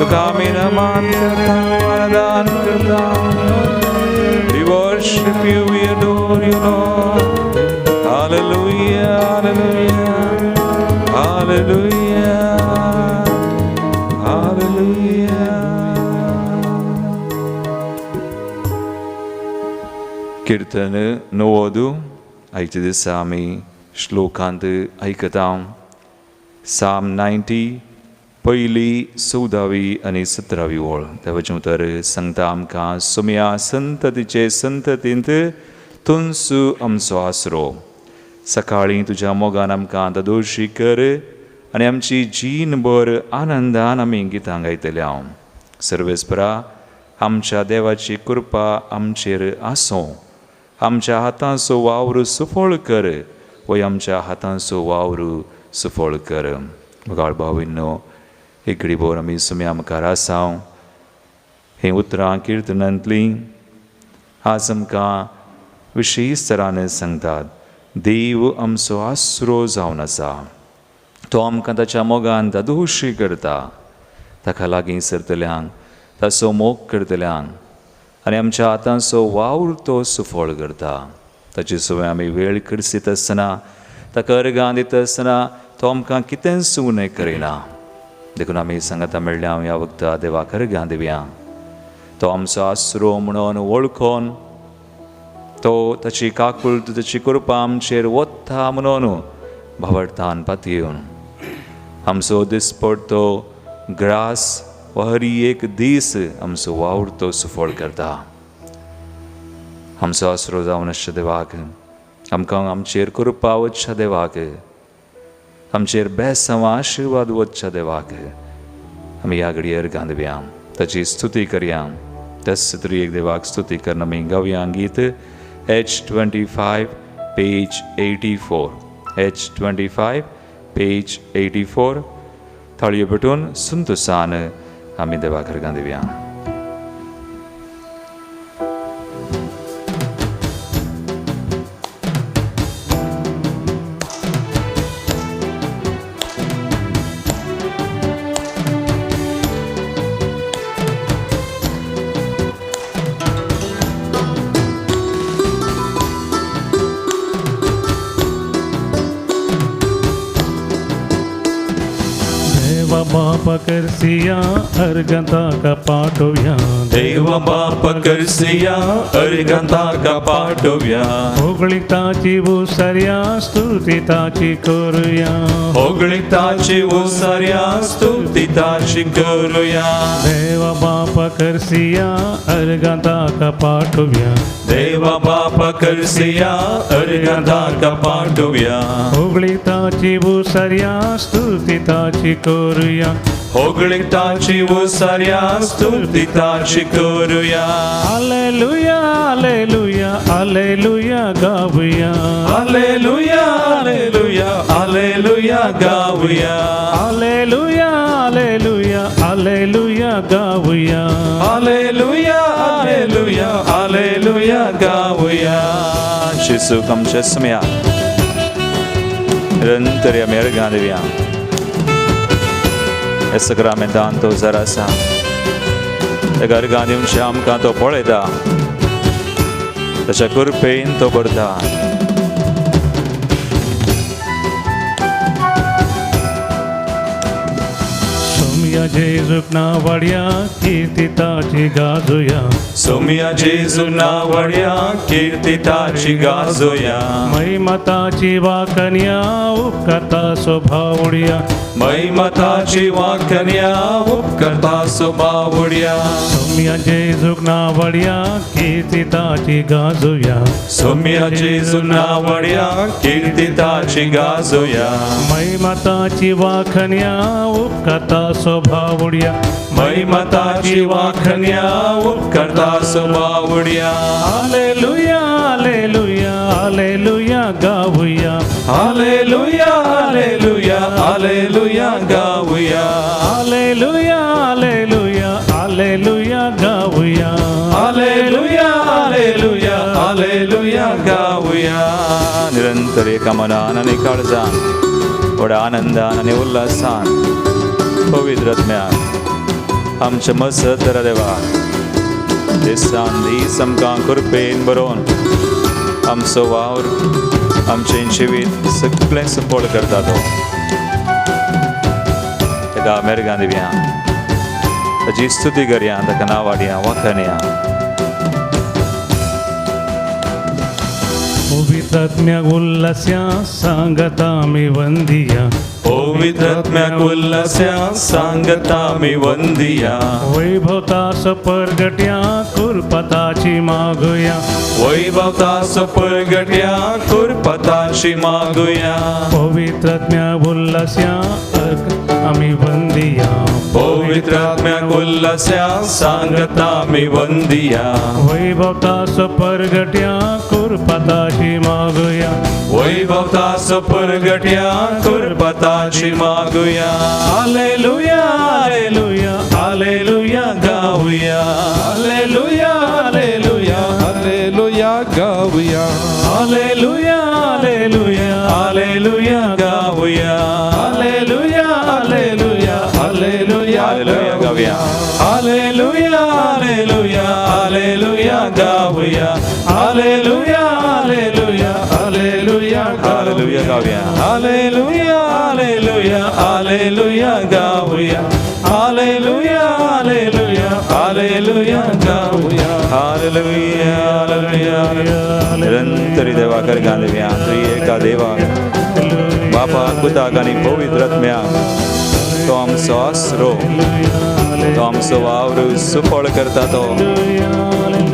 तुका आमी नमन करता, आराधन करता. We worship you, we adore you, Lord. Hallelujah, hallelujah, hallelujah, hallelujah. कीर्तन 90 आयच्या दिसा आमी श्लोकांत आयकता. साम 90 पयली 14वी आनी 17वी ओळ. देवाचें उतर सांगता आमकां, सोम्या संततीचे संततींत तुंसू आमचो आसरो. सकाळीं तुज्या मोगान आमकां ददोशी कर आनी आमची जीणभर आनंदान आमी गितां गायतले. हांव सर्वेस्परा आमच्या देवाची कृपा आमचेर आसूं. आमच्या हातांचो वावर सुफळ कर, वय आमच्या हातांचो वावर सुफळ कर. मुगाळ भाविनो, एक घडीभर आमी सुम्या मुखार आसा. हीं उतरां किर्तनांतलीं आज आमकां विशेश तरान सांगतात, देव आमचो आसरो जावन आसा. तो आमकां ताच्या मोगान दादोशी करता. ताका लागीं सरतल्यांक, ताचो मोग करतल्यांक आनी आमच्या हातांचो वावर तो सुफळ करता. ताची सवय आमी वेळ करसीत आसतना, ताका अर्गां दिता आसतना तो आमकां कितेंच उणें करिना. देखून आमी सांगता मेळ्ळ्या हांव ह्या वखदा देवाक अर्गां दिवया. तो आमचो आसरो म्हणून वळखून तो ताची काकूळ, ताची कृपा आमचेर वता म्हणून भावार्थान पातयेवन आमचो दिसपडतो ग्रास वा हरी एक दीस आमचो वावर तो सुफळ करता. आमचो आसरो जावन आसच्या देवाक, आमकां आमचेर कृपा वचच्या देवाक, आमचेर बेसांव आशिर्वाद वचच्या देवाक आमी ह्या घडयेर अर्गां दिवया, ताची स्तुती करया. त्याच तरी एक देवाक स्तुती करून आमी गावया गीत H25 page 84, H25 page 84. थाळयो पेटून संतोसान आमी देवाक अर्गां दिवया. बाप करसिया अर्गंता का पाठोव्या, देव बाप करसिया अर्गंता का पाठोव्या. होगळिताची उसर्या स्तुतिताची करूया, होगळिताची उसर्या स्तुतिताची करूया. देव बाप करसिया अर्गंता का पाठोव्या, देव बाप करसिया अर्गंता का पाठोव्या. होगळिताची उसर्या स्तुतिताची करूया, होगळिताची उसर्या स्तुतिताची करूया. हालेलुया हालेलुया हालेलुया गाऊया, हालेलुया हालेलुया हालेलुया गाऊया, हालेलुया हालेलुया हालेलुया गाऊया, हालेलुया हालेलुया हालेलुया गाऊया. जेजू आमच्या सुम्या निरंतर आमी अर्गां दिवया. ह्या सक्रामेंतान तो जर आसा, ताका अर्गां दिवचे आमकां तो पळयता, ताच्या कृपेन तो भरता. सोम्या जेजूक नावाड्या कीर्तिताची गाजोया, सोम्या जेजू नावाड्या कीर्तिताची गाजोया. महिमताची वाकन्या उपकर्ता स्वभावड्या, महिमताची वाकन्या उपकर्ता स्वभावड्या. सोम्या जेजूक नावाड्या कीर्तिताची गाजोया, सोम्या जेजू नावाड्या कीर्तिताची गाजोया. महिमताची वाखन्या उपकर्ता स्वभावड्या, महिमताची वाखन्या उपकर्ता स्वभावड्या. हालेलुया हालेलुया हालेलुया गाऊया, हालेलुया हालेलुया हालेलुया गाऊया, हालेलुया हालेलुया हालेलुया गाऊया, हालेलुया हालेलुया हालेलुया गाऊया. निरंतर एका मनान आनी काळजान व्हडा आनंदान आनी उल्हासान पवित्र आत्म्यान आमचे मसत देवा दिसान दीस आमकां कृपेन बरोवन आमचो वावर आमचें जिवीत सगळें सफळ करता तो ताका मेरगां दिवया ताची स्तुती करया ताका नांव वाडया वाखाणया. पवित्रात्म्या उल्हास्या सांगता मी वंदिया. पवित्रात्म्याक उल्हास्या सांगता मी वंदिया. वैभवतास परगट्या कृपताची मागुया. वैभवतास परगट्या कृपताची मागुया. पवित्रात्म्या उल्हास्या आम्ही वंदिया. पवित्रात्म्याक उल्हास्या सांगता मी वंदिया. वैभवतास परगट्या कृपताची मागुया. वैभवतास परगट्या कृपताची मागुया. हालेलुया हालेलुया हालेलुया गाऊया. हालेलुया हालेलुया हालेलुया गाऊया. हालेलुया हालेलुया हालेलुया गाऊया. हालेलुया हालेलुया हालेलुया हालेलुया गाऊया. हालेलुया हालेलुया हालेलुया गाऊया. हालेलुया हालेलुया हालेलुया हालेलुया गाऊया. हालेलुया हालेलुया हालेलुया गाऊया. हालेलुया हालेलुया हालेलुया गाऊया. Hallelujah hallelujah. निरंतरी देवा करगा देव्या त्रिएका देवा बापा कुताक आनी पवित्र आत्म्या तो आमचो आसरो तो आमचो वावर सुफळ करता तो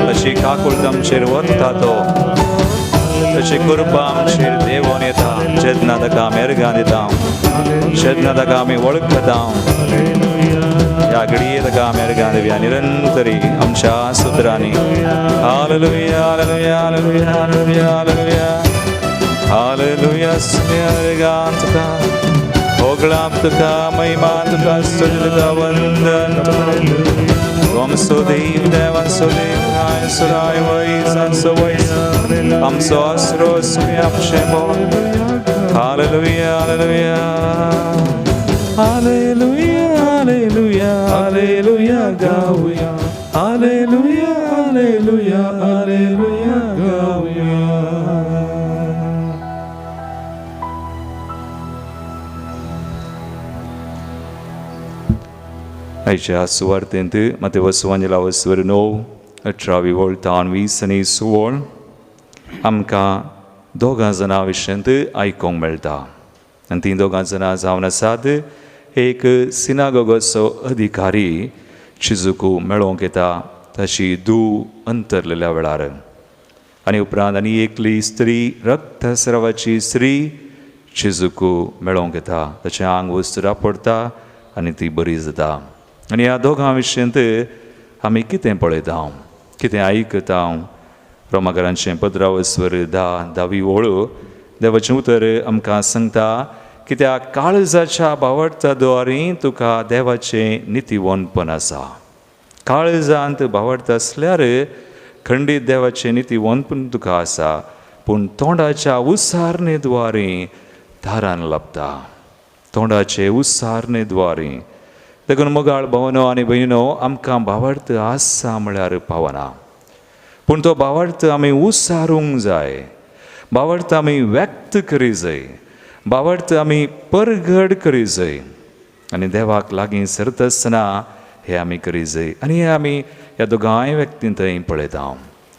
तशी काकूळत आमचेर वता तो तशी कृपा आमचेर देवोन येता जेन्ना ताका मेरगां दिता जेन्ना ताका आमी वळखता ह्या घडये ताका मेरगां दिवया निरंतरी आमच्या सुत्रांनी. Hallelujah hallelujah hallelujah hallelujah hallelujah hallelujah. मेरगां तुका होगळाप तुका महिमा तुका स्तुती तुका वंदन तुका. आमचो देव देवाचो देव सुराय वैस आमचो वैस आमचो आसरो आमचें बोल. Hallelujah hallelujah hallelujah hallelujah hallelujah गाऊया. हालेलुया हालेलुया हालेलुया गाऊया. आयच्या सुवार्तेंत मातेव सुवांजेला वस्वर 9 18 वळ तान 20 आनी 16 आमकां दोगां जाणां विशयांत आयकूंक मेळटा. आनी तीं दोगां जाणां जावन आसात एक सिनागोगाचो अधिकारी चिजुकू मेळोवंक येता ताची धूव अंतरलेल्या वेळार आनी उपरांत आनी एकली स्त्री रक्तस्रावाची स्त्री चिजुकू मेळोवंक येता ताचें आंग वस्त्रां पडटा आनी ती बरी जाता. आनी ह्या दोगां विशयांत आमी कितें पळयता कितें आयकता. रोमाकारांचें पत्रावस्वर 10 10वी ओळ देवाचें उतर आमकां सांगता कित्याक काळजाच्या भावार्था द्वारी तुका देवाचें नितीवनपण आसा. काळजांत भावार्थ आसल्यार खंडीत देवाचें नितीवनपण तुका आसा पूण तोंडाच्या उसारणे द्वारी दारान लाबता. तोंडाचे उसारणे द्वारी देखून मोगाळ भवनो आनी भयणो आमकां भावार्थ आसा म्हळ्यार पावना पूण तो भावार्थ आमी उसारूंक जाय. भावार्थ आमी व्यक्त करी जाय. भावार्थ आमी परगड करी जाय आनी देवाक लागीं सरता आसतना हें आमी करी जाय. आनी हें आमी ह्या दोगांय व्यक्तीं थंय पळयता.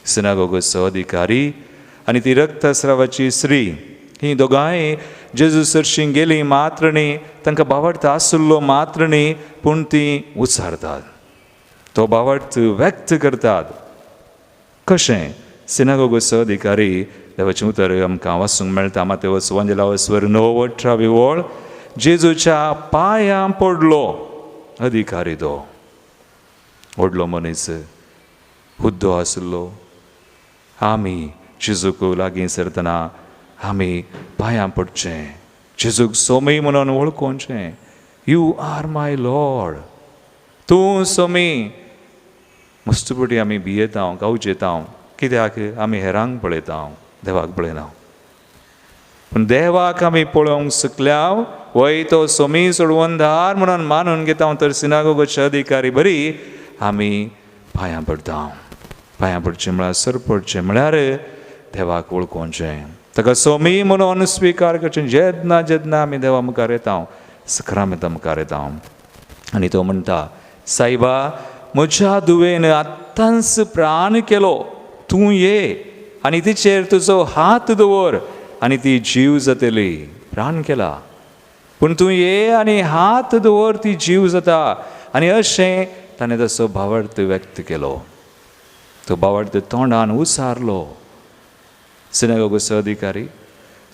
सिनागोगाचो अधिकारी आनी ती रक्तस्रावाची स्त्री ही दोगांय जेजू सरशीं गेलीं मात्र न्ही तांकां भावार्थ आसलो मात्र न्ही पूण तीं उचारतात तो भावार्थ व्यक्त करतात. कशें सिनागोगाचो अधिकारी देवाचें उतर आमकां वाचूंक मेळटा. मातेव सुवांजेला 9 18 वळ जेजूच्या पांयां पडलो अधिकारी तो व्हडलो मनीस हुद्दो आसलो. आमी जेजूक लागीं सरतना आमी पांयां पडचें जेजूक सोमी म्हणून वळखोवचें. You are my Lord, तूं सोमी. मस्तपटी आमी भियेता गावजेता कित्याक आमी हेरांक पळयता देवाक पळयना. पूण देवाक आमी पळोवंक चुकल्या वय तो सोमी सोडवणदार म्हणून मानून घेता तर सिनागोगाचे अधिकारी बरी आमी पांयां पडटा. पांयां पडचें म्हळ्यार सरपडचें म्हळ्यार देवाक वळखोवचें, ताका सोमी म्हणून स्विकार करचें. जेन्ना जेन्ना आमी देवा मुखार येता, सक्रामेंता मुखार येता आनी तो म्हणटा, सायबा म्हज्या धुवेन आत्तांच प्राण केलो, तूं ये आनी तिचेर तुजो हात दवर आनी ती जीव जातली. प्राण केला पूण तूं ये आनी हात दवर, ती जीव जाता. आनी अशें ताणें तसो भावार्थ व्यक्त केलो. तो भावार्थ तोंडान उसारलो. सिनेगोगचो अधिकारी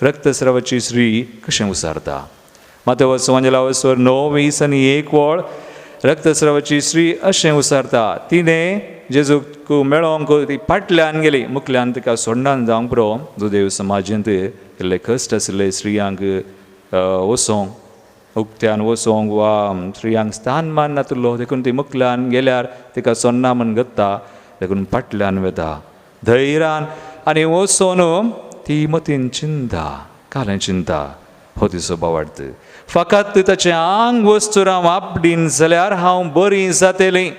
रक्तस्रावाची स्त्री कशें उसारता? मातवस वंजलावसवर 9, 20 आनी 1 वळ रक्तस्रावाची स्त्री अशें उसारता. तिणें जेजूक मेळोंक ती फाटल्यान गेली, मुखल्यान तिका सोडणान जावंक पुरो. जुदेव समाजेंत इल्ले कश्ट आशिल्ले स्त्रियांक वचोंक, उक्त्यान वचोंक वा स्त्रियांक स्थान मान नातलो, देखून ती मुखल्यान गेल्यार तिका सोन्ना म्हण गत्ता, देखून फाटल्यान वता धैर्यान आनी वचोन ती मतीन चिंता, कालें चिंता हो तिचो भावार्थ. फकत ताचें आंग वस्तुरां वापडीन जाल्यार हांव बरी जातली.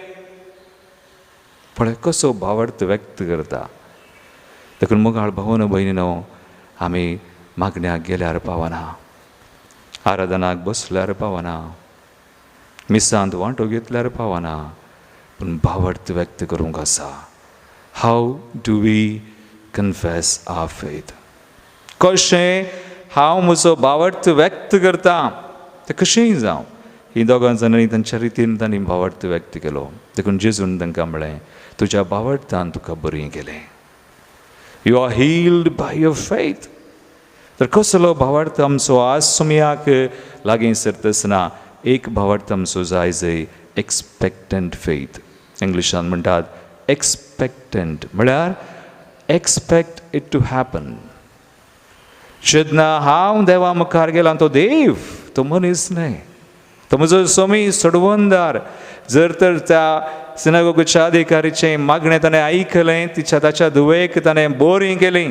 पळय कसो भावार्थ व्यक्त करता. देखून मोगाळ भावन भयणीनो, आमी मागण्याक गेल्यार पावना, आराधनाक बसल्यार पावना, मिसांत वांटो घेतल्यार पावना, पूण भावार्थ व्यक्त करूंक आसा. How do we confess our faith? कशें हांव म्हजो भावार्थ व्यक्त करता तें कशेंय जावं. हीं दोगां जाणांनी तांच्या रितीन तांणी भावार्थ व्यक्त केलो. देखून जेजून तांकां म्हळें, तुज्या भावार्थान तुका बरी केलें. You are healed by your faith. तर कसलो भावार्थ आमचो आज सुमयाक लागीं सरतसना एक भावार्थ आमचो जाय जय एक्सपेक्टंट फेथ. इंग्लिशान म्हणटात एक्सपेक्टंट म्हळ्यार एक्सपेक्ट it to happen. जेन्ना हांव देवा मुखार गेला, तो देव, तो मनीस न्हय, तो म्हजो सोमी सोडवणदार. जर तर त्या सिनागोगच्या अधिकारीचें मागणें ताणें आयकलें, तिच्या ताच्या धुवेक ताणें बरी केली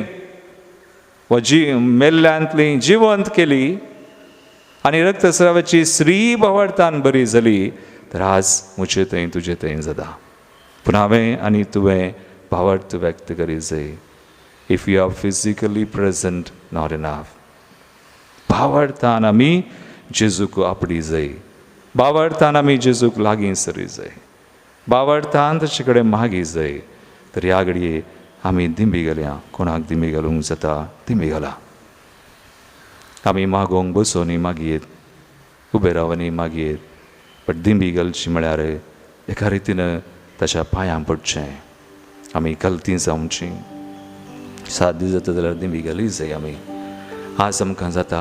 वा जी मेल्ल्यांतली जिवंत केली आनी रक्तस्रावाची स्त्री भावार्थान बरी जाली, तर आज म्हजे थंय तुजे थंय जाता. पूण हांवें आनी तुवें भावार्थ व्यक्त करी जाय. If you are physically present, not enough. भावार्थान आमी जेजूक आपडी जाय, भावार्थान आमी जेजूक लागीं सरी जाय, भावार्थान ताचे कडेन मागी जाय. तर ह्या घडये आमी दिंबी गेल्या, कोणाक दिंबी घालूंक जाता दिंबी घाला. आमी मागोवंक बसोनी मागीर, उबे रावनी मागीर, बट दिंबी घालची म्हळ्यार एका रितीन ताच्या पांयां पडचें. आमी गलती जावची, 7 दीस जाता जाल्यार दिंबी घाली जाय. आमी आज आमकां जाता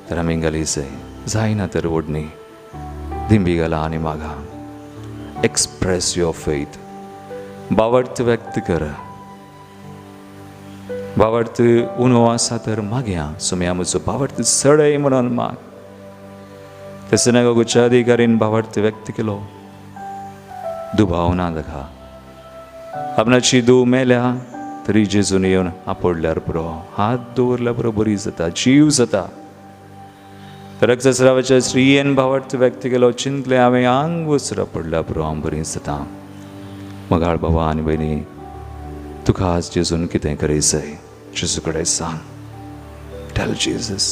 तर आमी घाली जाय, जायना तर ओडणी दिंबी घाला आनी मागा. Express your faith. भावार्थ व्यक्त कर. भावार्थ उणो आसा तर मागया, सुमया म्हजो भावार्थ चडय म्हणून माग. त्या सिनागोगच्या अधिकारीन भावार्थ व्यक्त केलो. दुबाव ना ताका. आपणाची धूव मेल्या तरी जेजून येवन आपडल्यार पुरो, हात दवरल्यार पुरो, बरी जाता, जीव जाता. रक्तस्रावाच्या स्त्रियेन भावार्थ व्यक्त केलो. चिंतलें हांवें आंग वस्त्र पडल्या पुरो, हांव बरी जाता. मोगाळ बाबा आनी भयणी, तुका आज जेजून कितें करी जाय जेजू कडेन सांग. Tell Jesus.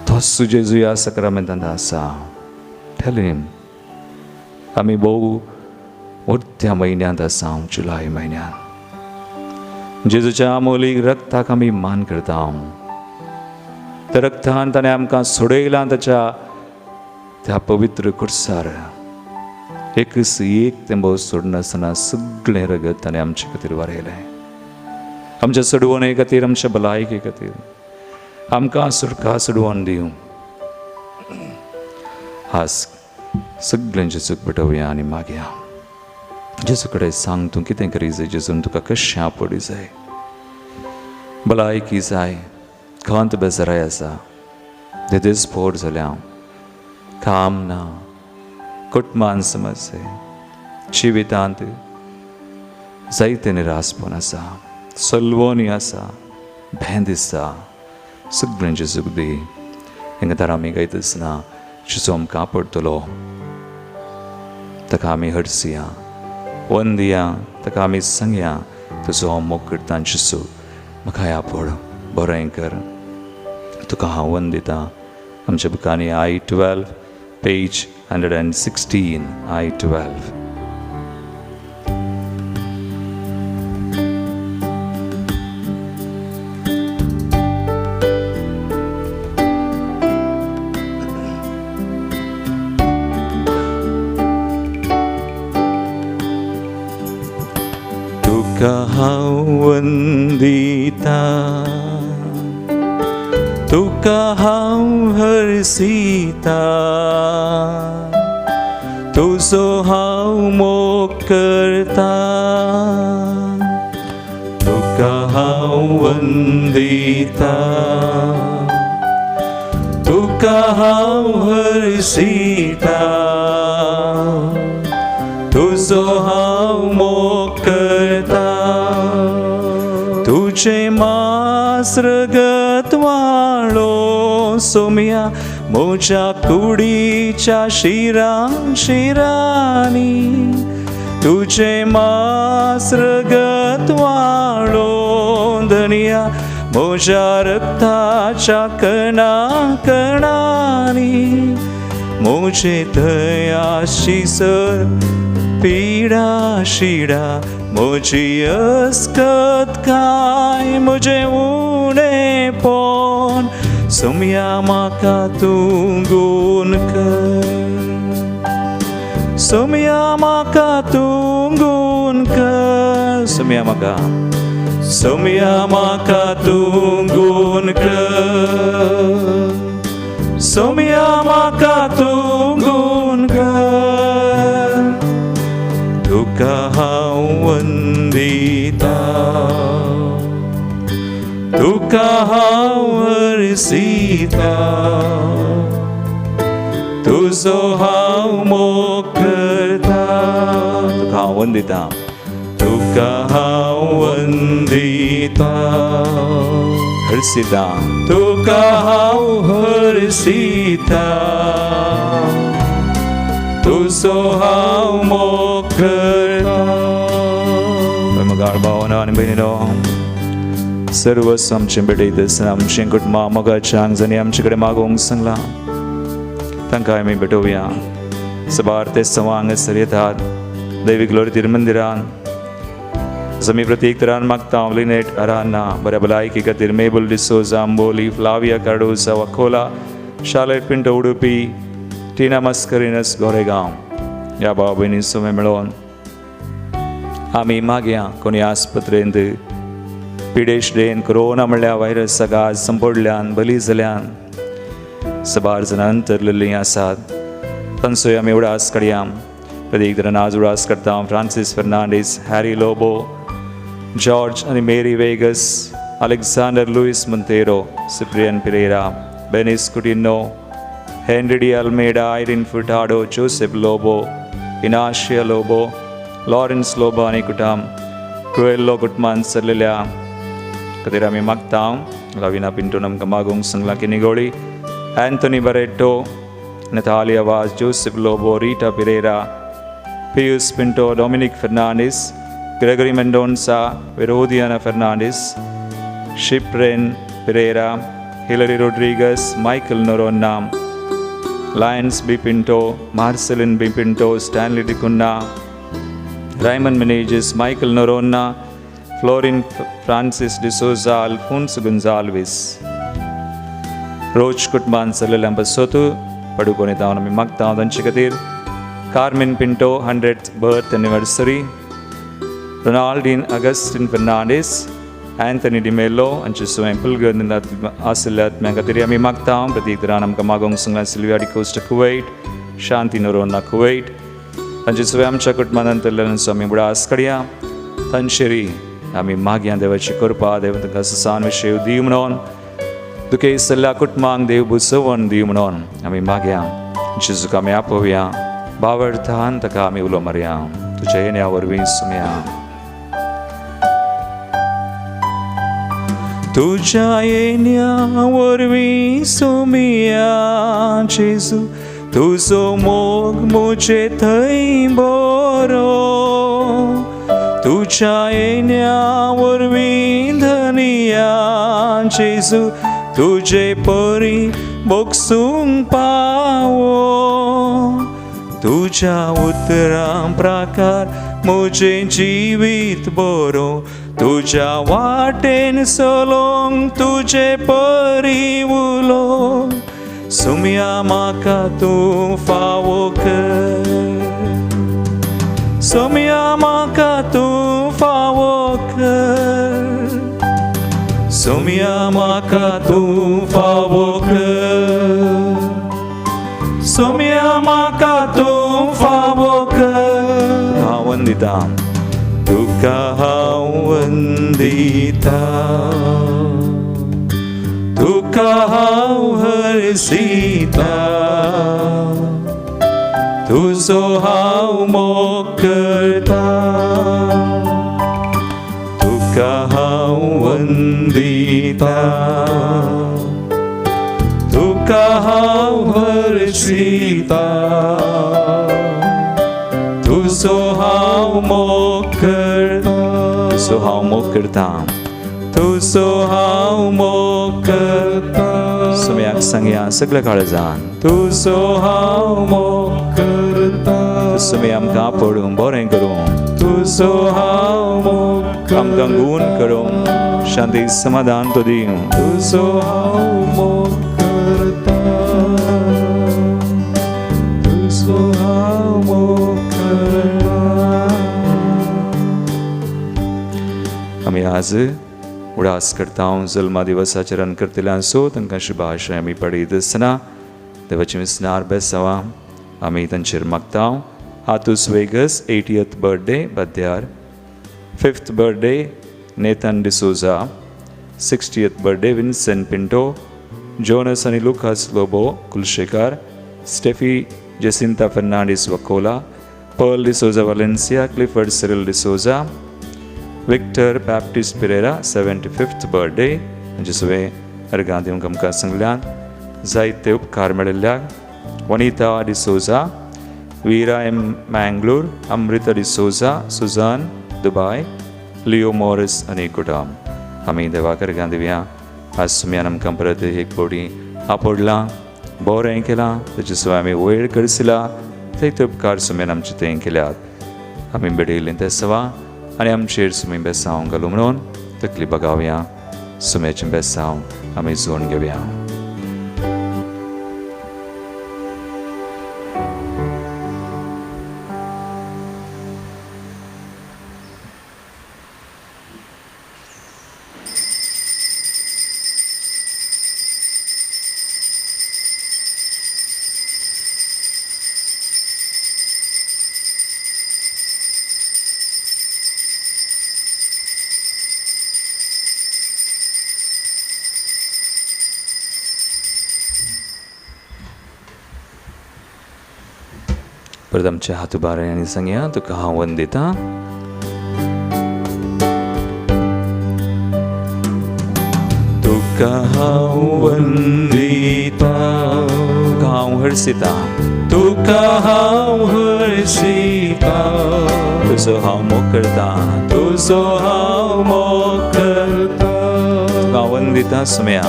तोच जेजू ह्या सक्रामेंतांत आसा. टेल हिम. आमी भोव उरत्या म्हयन्यांत आसा, जुलय म्हयन्यांत. जेजूच्या अमोलीक रक्ताक आमी मान करता. त्या रक्तान ताणें आमकां सोडयलां. ताच्या त्या पवित्र कुर्सार एकच एक तेंबो सोडनासतना सगळें रगत ताणें आमचे खातीर वारयलें. आमच्या सोडवणे खातीर, आमच्या भलायके खातीर आमकां सुटका सोडवण दिवं. आज सगळ्यांचे जेजूक पेटोवया आनी मागया. जेजू कडेन सांग तूं कितें करी जाय, जेजून तुका कशें आपडी जाय. भलायकी जाय, खंत बेजाराय आसा, देदेस्पोर जाल्या, काम ना, कुटुंबान समस्या, जिवितांत जायते निरासपण आसा, सलवणी आसा, भें दिसता. सगळ्यांची सुख दी. हांगा तर आमी गायता आसतना जेजू आमकां पडटलो, ताका आमी हरसिया, वंदिया, ताका आमी सांगया तुजो हांव मोग करता. जेजू म्हाका ह्या पड बरें कर, तुका हांव वंदिता. आमच्या बुकांनी I 12 page 116, I 12. तुका हांव वंदिता, तुका हांव हरसिता, तुजो हांव मोग करता, तुका हांव वंदिता, तुका हांव हरसिता, तुजो हांव मोग करता. तुजें मास रगत वाळो सोम्या म्हज्या कुडीच्या शिरां शिरांनी, तुजें मास रगत वाळो धनया म्हज्या रक्ताच्या कणा कणांनी, म्हजे थंय आसची सर पिडा शिडा, म्हजी अस्कत काय म्हजें उणेपण, सोम्या म्हाका तूं गूण कर, सोम्या म्हाका तूं गूण कर, सोम्या म्हाका, सोम्या म्हाका तूं गूण कर, सोम्या म्हाका तूं गूण कर. तुका हांव वंदिता, तुका हांव हरसिता, तुजो हांव मोग करता. तुका हांव वंदिता, तुका हांव वंदिता, हरसिता, तुका हांव हरसिता, तुजो हांव मोग करता. मोगाळ भावना आनी भयणीनो, सर्व आमचें भेटयत आसतना आमचें कुटुंबां मोगाच्या आंगजांनी आमचे कडेन मागोवंक सांगलां, तांकां आमी भेटोवया. सबार ते सवां हांगासर येतात दैवीक लोरतीर मंदिरान. आमी प्रत्येक तरान मागता लिनेट अराना बऱ्या भलायकी खातीर, Mabel D'Souza Amboli, Flavia Cardoza Vakola, Charlotte Pinto Udupi, Tina Mascarenhas Goregaon. ह्या भाव भयणी सुमें मेळोवन आमी मागया कोणी आस्पत्रेंत पिडेशडेन कोरोना म्हणल्यार व्हायरस आज संपडल्यान बली जाल्यान सबार जाणां अंतरलेलीं आसात, तांचोय आमी उडास काडया. प्रत्येक तरान आज उडास करता Francis Fernandes, Harry Lobo, George आनी Mary Vegas, Alexander Luis Monteiro, Cyprian Pereira, Benis Coutinho, Henry D Almeida, Irene Furtado, Joseph Lobo, Inacia Lobo, Lawrence Lobo आनी कुटाम कुएल्लो कुटुंबान सरलेल्या खातीर आमी मागता. लाविना पिंटो आमकां मागूंक सांगलां Kinnigoli, Anthony Barreto, Natalia Vaz, Joseph Lobo, Rita Pereira, Pius Pinto, Dominic Fernandes, Gregory Mendonca, Verodiana Fernandes, Shipren Pereira, Hillary Rodrigues, Michael Noronha, Lions B Pinto, Marcelin B Pinto, Stanley D'Cunha, Raymond Menezes, Michael Noronha, Florin Francis D'Souza, Alphonse Gonsalves. रोज कुटुंबान सरलेल्या बसोतू पडुकोन येता आमी मागता तांचे खातीर. Carmen Pinto 100th birth anniversary, Ronaldine Augustine Fernandes, Anthony D'Mello हांचे स्वयं पुलगर्द आशिल्ल्या आत्म्या खातीर आमी मागता. प्रतीक तरान आमकां मागोवंक सांगलां Sylvia D'Costa Kuwait, Shanti Noronha Kuwait तांचे स्वयं आमच्या कुटुंबान अंतरल्यान आमी उडास काडया. तांचेरी आमी मागया देवाची कृपा, देव तांकां ससान विशय दी म्हणून, दुखेस्त सल्ल्या कुटुंबांक देव बुसवण दी म्हणून आमी मागया. जेजूक आमी आपोवया, बावडथान ताका आमी उलो मारया. तुज्या येण्या वरवीं सुमया. तुज्या येण्या वरवीं सोमिया जेजू तुजो मोग म्हजे थंय बरो तुज्या येण्या वरवीं धनिया जेजू तुजे परी भोगसूंक पावो तुज्या उतरां प्रकार म्हजें जिवीत बरो तुज्या वाटेन चलोंक तुजे परी उलोवंक सुमया म्हाका तूं फावो कर सुमया म्हाका तूं फावो कर सुमया म्हाका तूं फावो कर सोम्या म्हाका तूं फावो कर हांव वंदिता तुका हांव वंदिता तुका हांव हरसिता तुजो हांव मोग करता तुका हांव वंदिता तुका हांव हरसिता तुजो हांव मोग करता तुजो हांव मोग करता तुजो हांव मोग करता सुम्याक सांगया सगळ्या काळजान तुजो हांव मोग करता सुमी आमकां पडूं बरें करूं तुजो हांव मोग आमकां गूण करूं शांती समाधान तो दिवं तुजो हांव मोग करता तुजो हांव मोग करता आमी आज उडास करता जल्मा दिवसाचेर रन करतले सो तांकां शुभाशय आमी पडयत आसतना देवाची मिसनार बेसांवां आमी तांचेर मागता. आतूस वेगस 80th birthday बद्यार, 5th birthday Nathan D'Souza, 60th birthday Vincent Pinto, Jonas आनी Lucas Lobo Kulshekar, Steffi Jacinta Fernandes Vakola, Pearl D'Souza Valencia, Clifford Cyril D'Souza, Victor Baptist Pereira 75th birthday. हांचे सगळे अर्गां दिवंक आमकां सांगल्यान जायते उपकार मेळिल्ल्याक. Vanita D'Souza, Veera M Mangalore, Amrita D'Souza, Susan Dubai, Leo Morris आनी कुटाम. आमी देवाक अर्गां दिवया. आज सुम्यान आमकां परत एक फावटी आपडलां, बरें केलां, ताचे सवाय आमी वयर करसिला ते उपकार सुम्यान आमचे थंय केल्यात. आमी बेडयल्लीं ते सवा आनी आमचेर सुमी बेसांव घालूं म्हणून तकली बगावया. सुम्याचें बेसांव आमी जोड घेवया. परत आमचे हात उबारे आनी सांगया तुका हांव वंदिता. तुका हांव वंदिता, तुका हांव हरसिता, तुका हांव हरसिता, तुजो हांव मोग करता, तुजो हांव मोग करता, तुका हांव वंदिता सुम्या,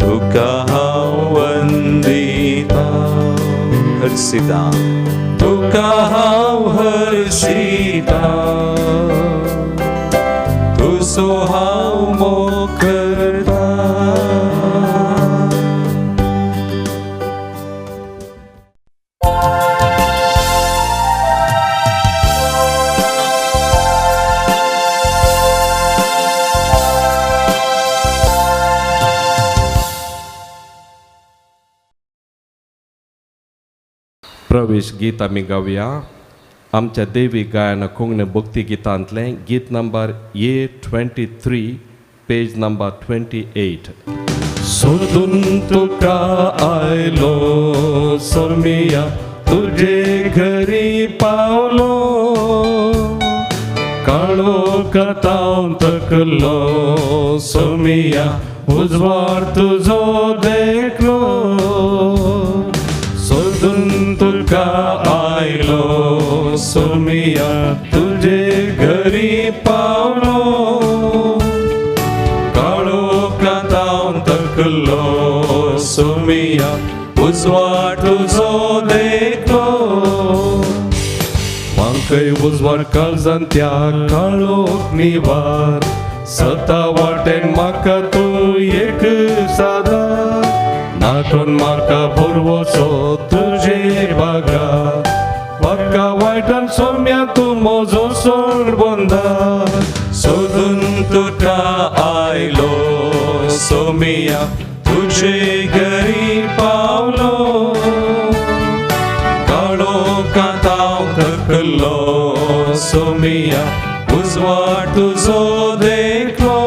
तुका हांव वंदिता, हरसिता, तुका हांव हरसिता, तुजो हांव मोग करता. प्रवेश गीत आमी गावया. आमच्या देवी गायन कोंकणी भक्ती गितांतलें गीत नंबर A23, page number 28. सोदून तुका आयलो सोमिया, तुजे घरी पावलो, काळो काळोखांत थकलो सोमिया उजवाड तुजो देखलो सोदून तुका आयलो सोमिया तुजे घरी पावलो काळोखांत थकलो सोमिया उजवाड तुजो देखलो वांकय उजवाड काळजान त्या काळोख निवार सता वाटेन म्हाका तूं एक सादा नाटून म्हाका भरवसो तुजे बागा म्हाका वायटान सोम्या तूं म्हजो सोड बंदा सोदून तुका आयलो सोमिया तुजे घरी पावलो काळोखांत थकलो सोमिया उजवाड तुजो देखलो.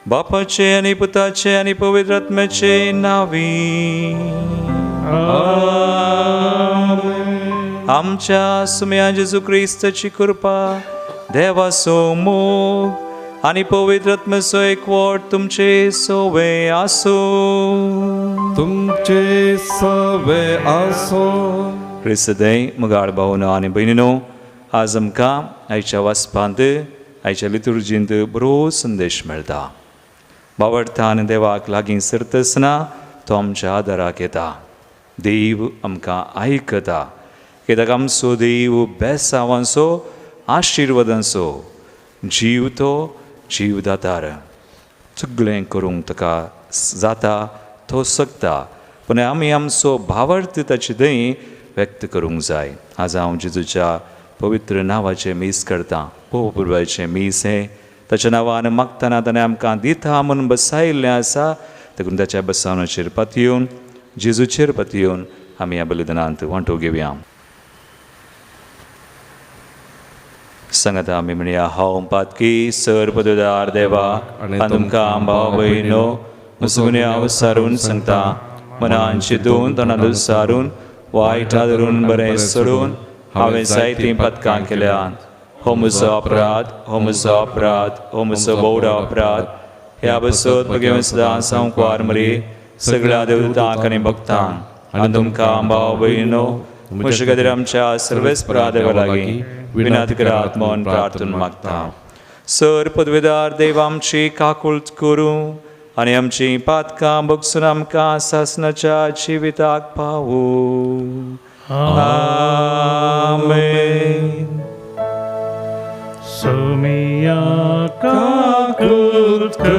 बापाचे आनी पुताचे आनी पवित्र आत्म्याचे नावी. आमच्या सुम्या जेजू क्रिस्ताची कृपा, देवाचो मोग आनी पवित्र आत्म्याचो एकवट तुमचे सोवे आसूं. तुमचे सवे आसो. क्रिस्तदय मुगाळ भावनो आनी भयणीनो, आज आमकां आयच्या वाचपांत आयच्या लितुर्जींत बरो संदेश मेळटा. बावडतान देवाक लागीं सरतसना तो आमच्या आदाराक येता. देव आमकां आयकता कित्याक आमचो देव बेसावांचो आशिर्वादांचो जीव तो जीवदातार. सगळें करूंक ताका जाता, तो शकता, पूण आमी आमचो भावार्थ ताचे थंय व्यक्त करूंक जाय. आज हांव जेजूच्या पवित्र नांवाचें मीस करतां. पोपुरबायचें मीस हें ताच्या नांवान मागतना ताणें आमकां दिता म्हूण बसायिल्लें आसा. देखून ताच्या बसावणाचेर पातयेवन जेजूचेर पातयेवन आमी ह्या बलिदानांत वांटो घेवया. सांगाता आमी म्हणया, हांव पातकी सर पदवीदार देवा आनी तुमकां भाव भयणो मुसुन्या सारून सांगता, मनान चिंतून तोंडान सारून वायट धरून बरें सोडून हांवें जायतीं पदकां केल्यांत. हो म्हजो अपराध, हो म्हजो अपराध, हो म्हजो बोवडो अपराध. ह्या बसत भगेवन सदां सांकवार मरी सगळ्या देवतांक आनी भक्तांक आनी तुमकां भाव भयणो म्हजे खातीर आमच्या सर्वेस्परा देवा लागीं विनंती करात म्हूण प्रार्थना मागता. सर पदवीदार देव आमची काकूळट करूं आनी आमची पातकां बगसून आमकां सासणाच्या जिविताक पावूं. आमेन. सोमिया काकूट कर,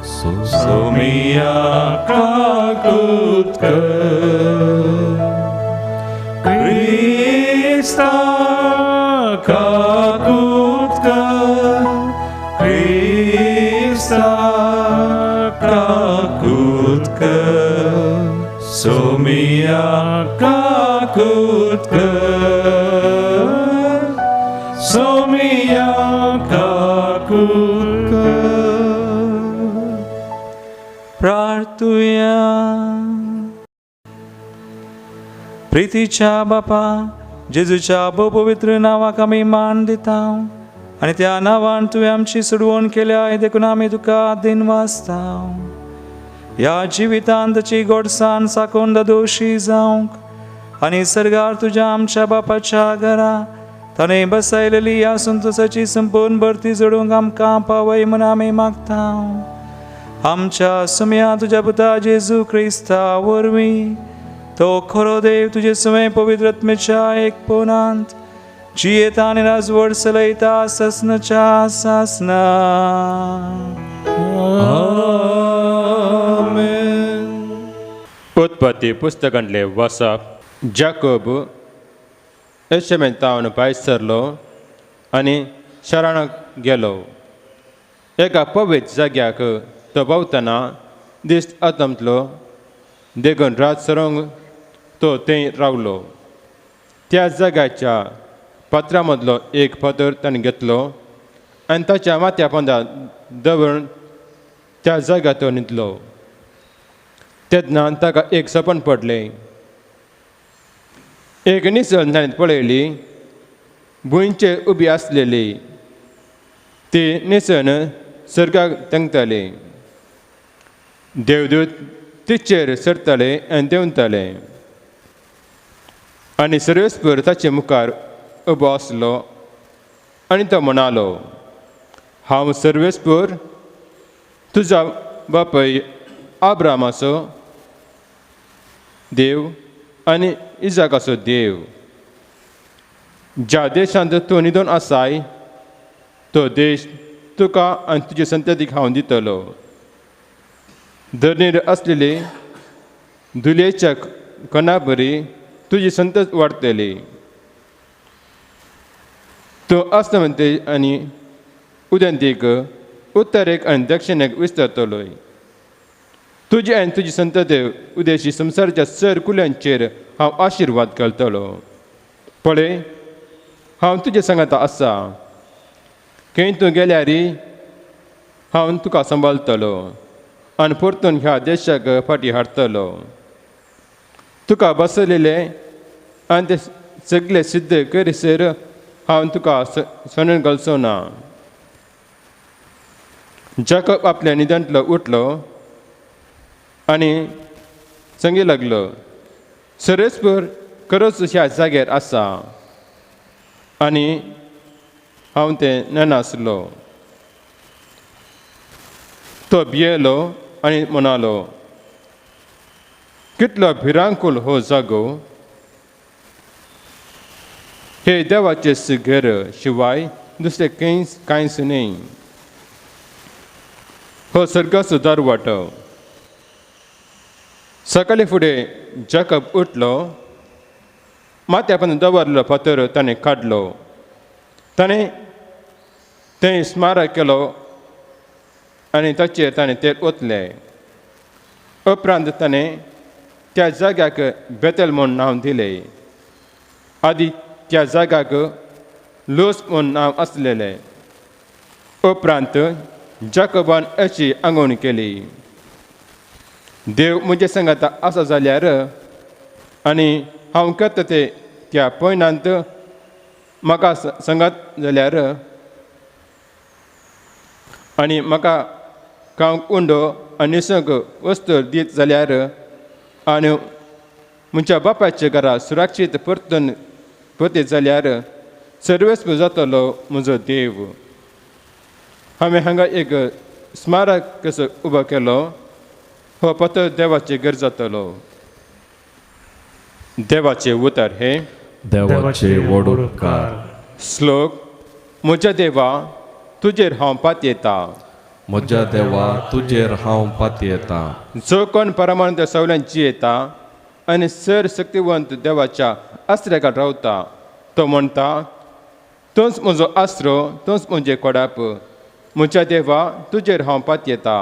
सोमिया काकूट कर, क्रिस्ता काकूट कर, क्रिस्ता काकूट कर, सोमिया काकूट कर, सोमिया काकूट कर. प्रार्थुया. प्रितीच्या बापा जेजूच्या भोव पवित्र नांवाक आमी मान दिता आनी त्या नांवान तुवें आमची सोडवण केल्या देखून आमी तुका दिनवासता. ह्या जिवितांत ताची गोडसान साकून दोशी जावंक आनी सर्गार तुज्या आमच्या बापाच्या घरा ताणें बसायलेली ह्या संतोसाची संपूर्ण भरती जोडूंक आमकां पावय म्हूण आमी मागता. आमच्या सुम्या तुज्या पुता जेजू क्रिस्ता वरवीं तो खरो देव तुजे सुवें पवित्र आत्म्याच्या एकपणांत जियेता आनी राजवट चलयता सासणाच्या सासना. आमेन. उत्पत्ती पुस्तकांतले वसप. जाकोब एशमेंतावन भायर सरलो आनी शरणाक गेलो. एका पवित्र जाग्याक तो पावतना दीस आतंतलो देखून रात सरोंक तो थंय रावलो. त्या जाग्याच्या फातरा मदलो एक फातर ताणें घेतलो आनी ताच्या माथ्या पोंदा दवरून त्या जाग्यार तो न्हिदलो. तेन्ना ताका एक सपन पडलें. एक निसण ताणें पळयली, भुंयचेर उबी आसलेली. ती निसण सर्गाक तेंकताली. देवदूत तिचेर सरताले आनी देंवताले. आनी सर्वेस्पर ताचे मुखार उबो आसलो आनी तो म्हणालो, हांव सर्वेस्पर तुजा बापय आब्रामाचो देव आनी इजाकाचो देव. ज्या देशांत तूं न्हिदून आसाय तो देश तुका आनी तुजे संततीक हांव दितलो. धरणीर आसलेली धुलेच्या कणा बरी तुजी संतत वाडटली. तूं अस्तमते आनी उदेंतीक, उत्तरेक आनी दक्षिणेक विस्तारतलोय. तुजी आनी तुजी संतते उदेशी संवसाराच्या सर कुल्यांचेर हांव आशिर्वाद घालतलो. पळय, हांव तुजे सांगाता आसा. खंय तूं गेल्यार हांव तुका सांबाळटलो आनी परतून ह्या देशाक फाटीं हाडटलो. तुका बसयलेले आनी ते सगळे सिद्ध करीसर हांव तुका सणून घालचो ना. जाकब आपल्या न्हिदांतलो उठलो आनी सांगी लागलो, सर्वेस्पर खरोच ह्या जाग्यार आसा आनी हांव तें जाणा आसलो. तो भियेलो आनी म्हणालो, कितलो भिरांकूळ हो जागो! हे देवाचें घर शिवाय दुसरें कांयच न्हय. हो सर्गाचो दरवाटो. सकाळीं फुडें जाकब उठलो. माथ्या पण दवरलो फातर ताणें काडलो. ताणें थंय स्मारक केलो आनी ताचेर ताणें तेल ओतलें. उपरांत ताणें त्या जाग्याक बेतल म्हूण नांव दिलें. आदी त्या जाग्याक लूस म्हूण नांव आसलेलें. उपरांत जाकबान अशी आंगवण केली, देव म्हजे सांगाता आसा जाल्यार आनी हांव करता ते त्या पयणांत म्हाका सांगात जाल्यार आनी म्हाका खावंक उंडो आनी न्हेसूंक वस्तू दीत जाल्यार आनी म्हज्या बापायच्या घरा सुरक्षीत परतून परतीत जाल्यार सर्वेस्पर जातलो म्हजो देव. हांवें हांगा एक स्मारक कसो उबो केलो. हो पत्तो देवाचें घर जातलो. देवाचें उतर हें देवाचे व्हड उपकार. श्लोक. म्हज्या देवा, तुजेर हांव पातयेता. म्हज्या देवा, तुजेर हांव पातयेता. जो कोण परमानंद सवल्यान जियेता आनी सर शक्तिवंत देवाच्या आसऱ्याक रावता तो म्हणटा, तूंच म्हजो आसरो, तूंच म्हजें कोडाप. म्हज्या देवा, तुजेर हांव पातयेता.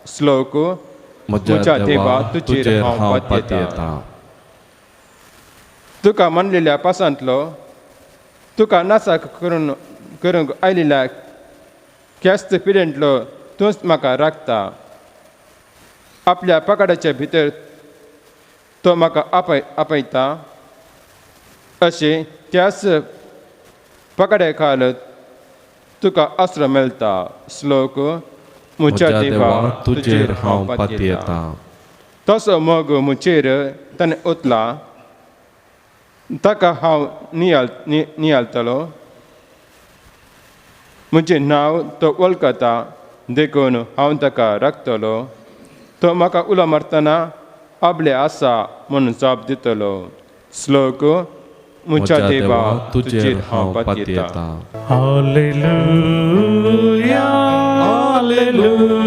श्लोक. म्हज्या देवा, तुजेर हांव पातयेता. तुका मानलेल्या पासांतलो तुका नासाक करून करूंक आयलेल्या ख्यास्त पिडेंतलो तूंच म्हाका राखता. आपल्या पकडाच्या भितर तो म्हाका आपयता. अशें त्याच पकड्या खाल तुका आसरो मेळटा. श्लोक. म्हज्या देवा, तुजेर हांव पातयेता. तसो मोग म्हजेर ताणें ओतला. ताका हांव नियाळतलो. म्हजें नांव तो वळखता देखून हांव ताका राखतलो. तो म्हाका उलो मारतना आपले आसा म्हूण जाप दितलो. श्लोक. म्हज्या देवा, तुजेर हांव पातयेता. Hallelujah, hallelujah,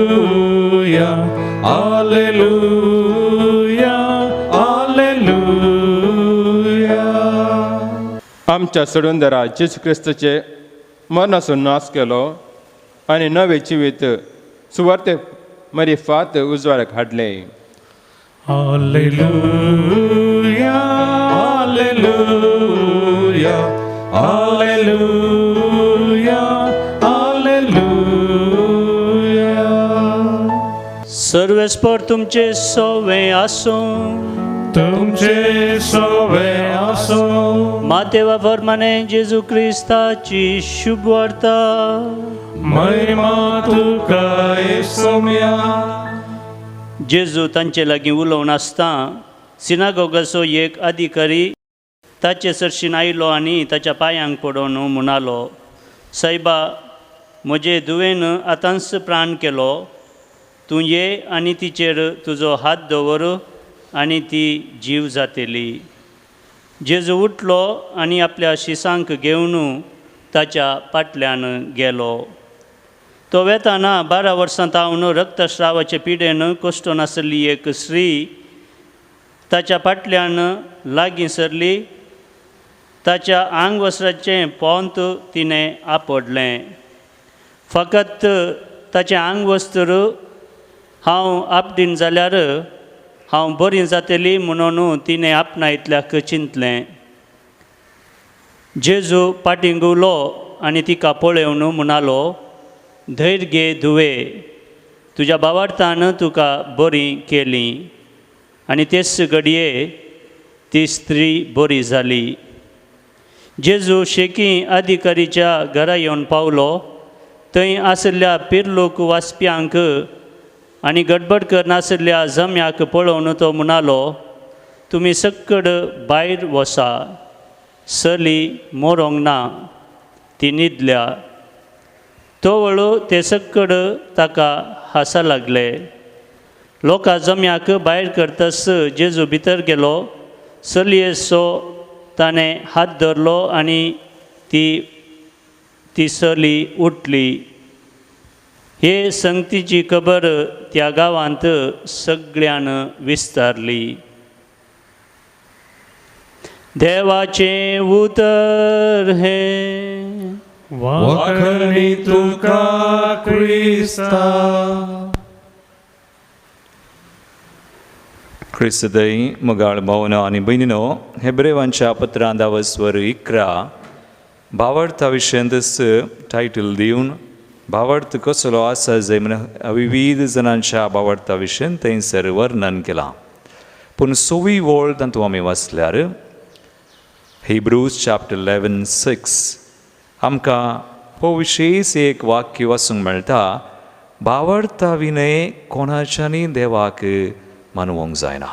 hallelujah, hallelujah. आमच्या सोडूनदारा जेजू क्रिस्ताचे मरणाचो नाश केलो आनी नवें जिवीत सुवार्ते मरिफात उजवाडाक हाडलें. Hallelujah, hallelujah, hallelujah, hallelujah. सर्वेस्पर तुमचे सवे आसूं. तुमचे सवे आसूं. मातेवा फर्माने जेजू क्रिस्ताची शुभवार्ता. महिमा तुका येसोम्या. जेजू तांचे लागीं उलोवन आसता सिनागोगाचो एक अधिकारी ताचे सरशीन आयलो आनी ताच्या पांयांक पडोवन म्हणालो, सायबा, म्हजे धुवेन आतांच प्राण केलो, तूं ये आनी तिचेर तुजो हात दवर आनी ती जीव जातली. जेजू उठलो आनी आपल्या शिसांक घेवन ताच्या फाटल्यान गेलो. तो वेताना 12 वर्सां तावन रक्तस्रावाचे पिडेन कश्टोन आसली एक स्त्री ताच्या फाटल्यान लागीं सरली. ताच्या आंगवस्त्राचें पोंत तिणें आपडलें. फकत ताचें आंगवस्त्र हांव आपडीन जाल्यार हांव बरी जातली म्हणून तिणें आपणायतल्याक चिंतलें. जेजू फाटीं घुंवलो आनी तिका पळोवन म्हणालो, धैर्य घे धुवे, तुज्या भावार्थान तुका बरी केली. आनी तेच घडये ती स्त्री बरी जाली. जेजू शेकी अधिकारीच्या घरा येवन पावलो. थंय आशिल्ल्या पिरलोक वाचप्यांक आनी गडबड करनासल्या जम्याक पळोवन तो म्हणालो, तुमी सक्कड भायर वसा, चली मरोंक ना, ती न्हिदल्या. तो वळू ते सक्कड ताका हांसा लागले. लोकां जम्याक भायर करतस जेजू भितर गेलो. चलयेचो ताणें हात धरलो आनी ती चली उठली. हे संगतीची खबर त्या गांवांत सगळ्यान विस्तारली. देवाचें उतर हें. वाखणी तुका क्रिस्ता. क्रिस्तदय मोगाळ भावनो आनी भयणीनो, हेब्रेवांच्या पत्रांत वस्वर 11 भावार्था विशयांतच टायटल दिवन भावार्थ कसलो आसा जाय म्हण विविध जणांच्या भावार्था विशयान थंयसर वर्णन केलां. पूण सवी वळ तातूंत आमी वाचल्यार हिब्रूज चॅप्टर 11:6 आमकां हो विशेश एक वाक्य वाचूंक मेळटा, भावार्था विनय कोणाच्यानी देवाक मानवंक जायना.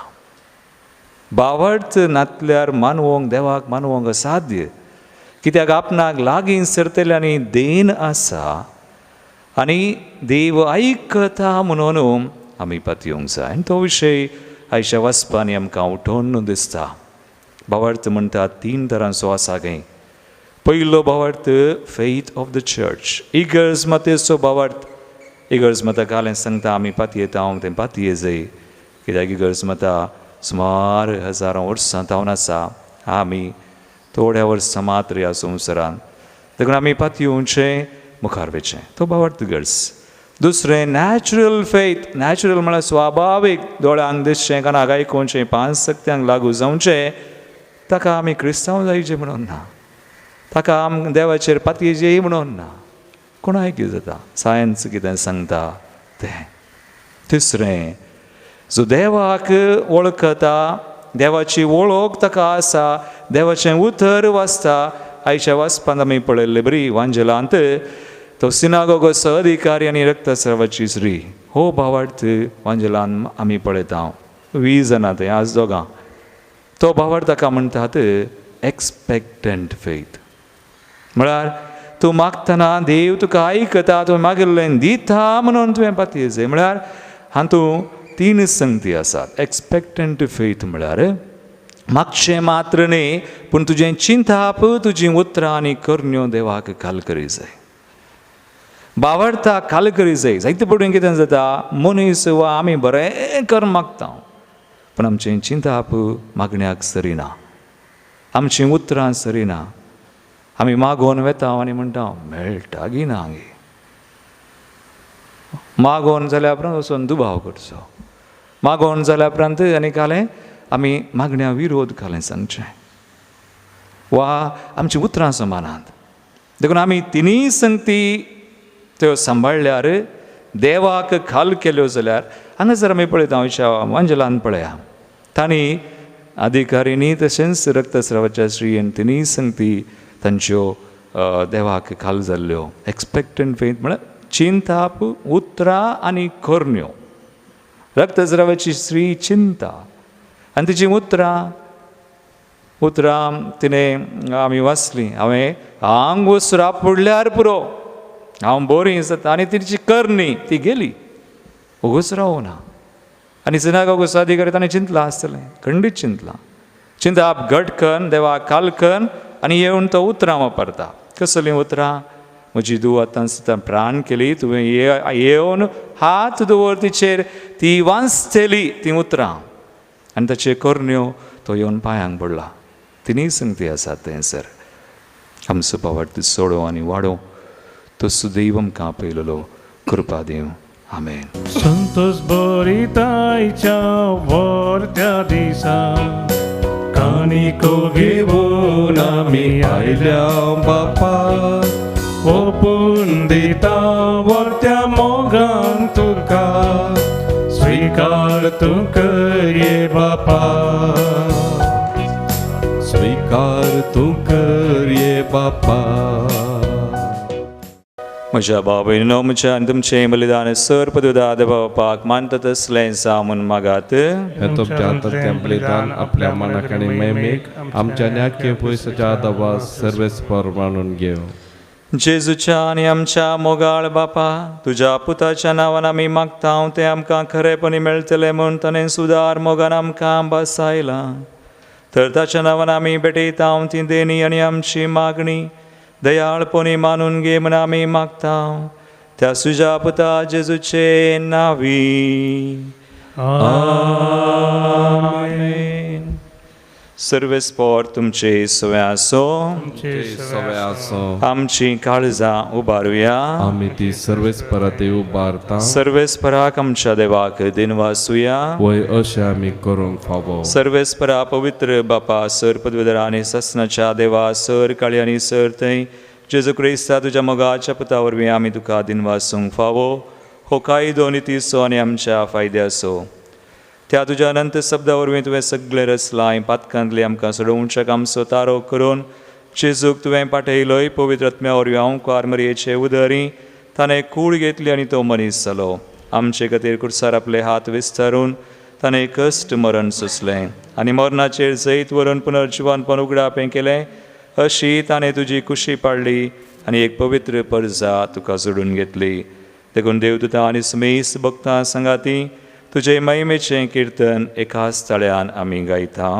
भावार्थ नातल्यार मानवंक देवाक मानवंक असाध्य, कित्याक आपणाक लागीं सरतल्यांनी देन आसा आनी देव आयकता म्हणून आमी पातयेवंक जाय. आनी तो विशय आयच्या वाचपांनी आमकां उठोवन दिसता. भावार्थ म्हणटा 3 तरांचो आसा खंय. पयलो भावार्थ फेथ ऑफ the church, इगर्ज मातेचो भावार्थ. इगर्ज माता कालें सांगता आमी पातयेता हांव तें पातये जाय, कित्याक इगर्ज माता सुमार हजारां वर्सां तावन आसा, आमी थोड्या वर्सां मात्र ह्या संवसारान, देखून आमी पातयेवचें मुखार वचचें. तो भावार्थ गरज. दुसरें नॅचरल फेथ. नॅचरल म्हळ्यार स्वाभावीक, दोळ्यांक दिसचें, कानाक आयकुचें, 5 सक्त्यांक लागू जावचें, ताका आमी क्रिस्तांव जायचे म्हणून ना, ताका आम देवाचेर पातयेचेय म्हणून ना. कोणाक कितें जाता, सायन्स कितें सांगता तें. तिसरें जो देवाक वळखता, देवाची वळख ताका आसा, देवाचें उतर वाचता. आयच्या वाचपांत आमी पळयल्ले बरी वांजेलांत तो सिनागोगोचो अधिकारी आनी रक्तस्रावाची स्त्री, हो भावार्थ वांजेलान आमी पळयता. 20 जाणां थंय आज दोगां. तो भावार्थ ताका म्हणटात एक्सपेक्टंट फेथ, म्हळ्यार तूं मागतना देव तुका आयकता, तूं मागिल्लें दिता म्हणून तुवें पातयें. म्हळ्यार हातूंत 3 संगती आसात. एक्सपेक्टंट फेथ म्हळ्यार मागचें मात्र न्ही, पूण तुजें चिंताप, तुजीं उतरां आनी करण्यो देवाक खाल करी जाय. भावार्था खाल करी जाय. जायते पडून कितें जाता, मनीस वा आमी बरें कर मागता, पूण आमचें चिंताप मागण्याक सरिना, आमचीं उतरां सरिना. आमी मागोवन वेता आनी म्हणटा मेळटा गी ना गे. मागोवन जाल्या उपरांत वचून दुबाव करचो, मागोवन जाल्या उपरांत आनी कालें आमी मागण्या विरोध कालें सांगचें वा आमचीं उतरां समानात. देखून आमी तिनूय संगती त्यो सांबाळ्ळ्यार, देवाक खाल केल्यो जाल्यार, हांगासर आमी पळयता आमच्या वांजेलान पळया, तांणी अधिकारीनी तशेंच रक्तस्रावाच्या स्त्रियेन तिनूय संगती तांच्यो देवाक खाल जाल्ल्यो. एक्सपेक्टंट फेथ म्हळ्यार चिंताप, उतरां आनी करण्यो. रक्तस्रावाची स्त्री चिंता आनी तिची उतरां उतरां तिणें आमी वाचलीं, हांवें आंग उसरां पडल्यार पुरो हांव बरी जाता. आनी तिची करणी ती गेली, ओगोच रावना. आनी सिनागोगो अधिकारी ताणें चिंतलां आसतलें, खंडीत चिंतलां. चिंताप घटकन देवा कालकन आनी येवन तो उतरां वापरता. कसलीं उतरां? म्हजी धूव आतां सुद्दां प्राण केली, तुवें येवन हात दवर तिचेर, ती वाचतली तीं उतरां. आनी ताचे करण्यो तो येवन पांयांक पडला. तिनूय संगती आसात थंयसर. आमचो पावट सोडो आनी वाडो तो सुदैव आमकां आपयलेलो कृपा देव. आमेन. संतोष बरितायच्या वर्त्या दिसा कानिको घेवन आमी आयल्या बापा, ओपून दिता वर्त्या मोगान तुका, स्वीकार तूं करये बापा, स्वीकार तूं करये बापा. म्हज्या भाव भयणीनो, म्हज्या आनी तुमचें बलिदान सर पदुदा देवा बापाक मानता तसलें जावं म्हूण मागात. हें तुमच्या हातांतलें बलिदान आपल्या मनाक आनी महिमेक आमच्या न्याके पयसाच्या दबा सर्वेस्पर मानून घेव. जेजूच्या आनी आमच्या मोगाळ बापा, तुज्या पुताच्या नांवान आमी मागता तें आमकां खरेपणी मेळटलें म्हूण ताणें सुदार मोगान आमकां बसायलां. तर ताच्या नांवान आमी भेटयता ती देणी आनी आमची मागणी दयाळपणी मानून घे म्हूण आमी मागता त्या सुजा पुता जेजूचे नावी. आमेन. सर्वेस्पोर तुमचे सवे आसो, सवे आसो. आमची काळजां उबारुया. आमी ती सर्वेस्परा ती उबारता. सर्वेस्पराक आमच्या देवाक दिनवासुया. वय अशें आमी करूंक फावो. सर्वेस्परा पवित्र बापा, सर पदवीधर आनी ससनाच्या देवा, सर काळी आनी सर थंय जेजू क्रिस्ता तुज्या मोगाच्या पुता वरवीं आमी तुका दिनवासूंक फावो. हो कायदो नितीचो आनी आमच्या फायद्याचो. त्या तुज्या अनंत शब्दा वरवीं तुवें सगळें रचलां. पातकांतली आमकां सोडोवच्याक आमचो तारो करून जेजूक तुवें पाठयलोय. पवित्र आत्म्या वरवीं हांव मरयेचे उदरी ताणें कूळ घेतली आनी तो मनीस जालो. आमचे खातीर कुर्सार आपले हात विस्तारून ताणें कश्ट मरण सोंसलें आनी मरणाचेर जैत व्हरून पुनर्जिवनपण उगडापें केलें. अशी ताणें तुजी कुशी पाडली आनी एक पवित्र परजा तुका जोडून घेतली. देखून देवदूतां आनी समेस्त भक्तां सांगाती तुजे महिमेचें किर्तन एकाच ताळ्यान आमी गायता.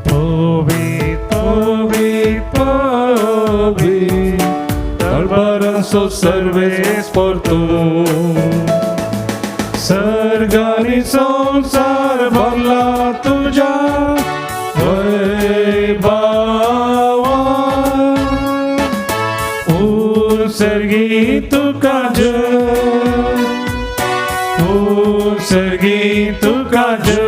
पवी पवी पवी दरबारांचो सर्वेस्पर तूं, सर्ग आनी संवसार भरला तुज्या वैभावान. उत्सर्गी तुका जय, उत्सर्गी तुका जय,